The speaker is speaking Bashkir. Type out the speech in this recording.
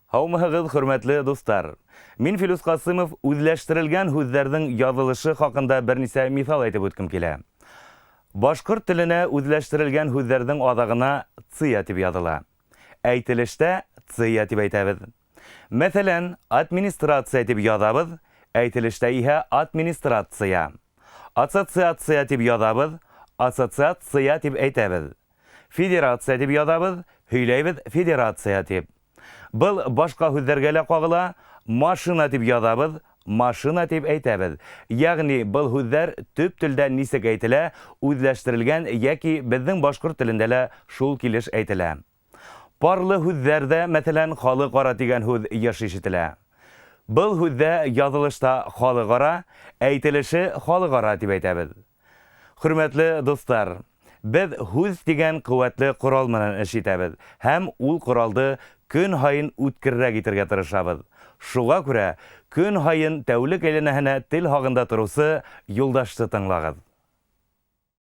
Һаумыһығыҙ, хөрмәтле дуҫтар! Мин Филүс Ҡасимов үҙләштерелгән һүҙҙәрҙең яҙылышы хаҡында бер нисә миҫал әйтеп үткем килә. Башҡорт теленә үҙләштерелгән һүҙҙәрҙең аҙағына ция тип яҙыла. Әйтелештә ция тип әйтәбеҙ. Мәҫәлән, администрация тип яҙабыҙ, әйтелештә иһә атминистратция. Ассоциация тип яҙабыҙ, ассоциатция тип әйтәбеҙ. Федерация тип яҙабыҙ, һөйләйбеҙ федерация тип. Был башҡа һүҙҙәргә лә ҡағыла, машина тип яҙабыҙ, машына тип әйтәбеҙ. Ягъни был һүҙҙәр төп телдә нисек әйтелә, үҙләштерелгән йәки беҙҙең башҡорт телендә лә шул килеш әйтелә. Парлы һүҙҙәр ҙә, мәҫәлән, халыҡ-ара тигән һүҙ йыш ишетелә. Был һүҙҙә яҙылышта халыҡ-ара, әйтелеше халыкара тип әйтәбеҙ. Хөрмәтле дуҫтар, беҙ һүҙ тигән ҡеүәтле ҡорал менән эш итәбеҙ һәм ул ҡоралды көн һайын үткерерәк итергә тырышабыҙ. Шуға күрә көн һайын тәүлек әйләнәһенә тел һагында тороусы Юлдашты тыңлағыҙ.